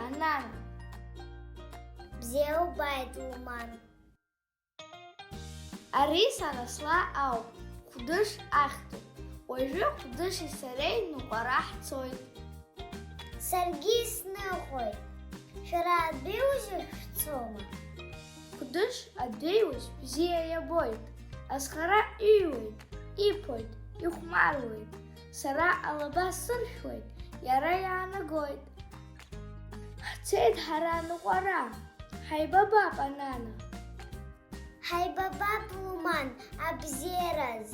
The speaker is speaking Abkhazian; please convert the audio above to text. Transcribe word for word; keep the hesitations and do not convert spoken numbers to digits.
Анана. Бзиа убааит, Луман. Ари сара сла ауп, Хәдыш ахьӡуп. Уажәы Хәдыши сареи ныҟәара ҳцоит. Саргьы сныҟәоит. Шәара адәеиужь шәцома? Хәдыш адәеиужь бзиа иабоит. Азхара иҩуеит, иԥоит, ихәмаруеит. Сара алаба сыршәуеит, иара иаанагоит. Ҳцеит ҳара аныҟәара, ҳаибабап, Анана. Ҳаибабап, Луман, абзиараз.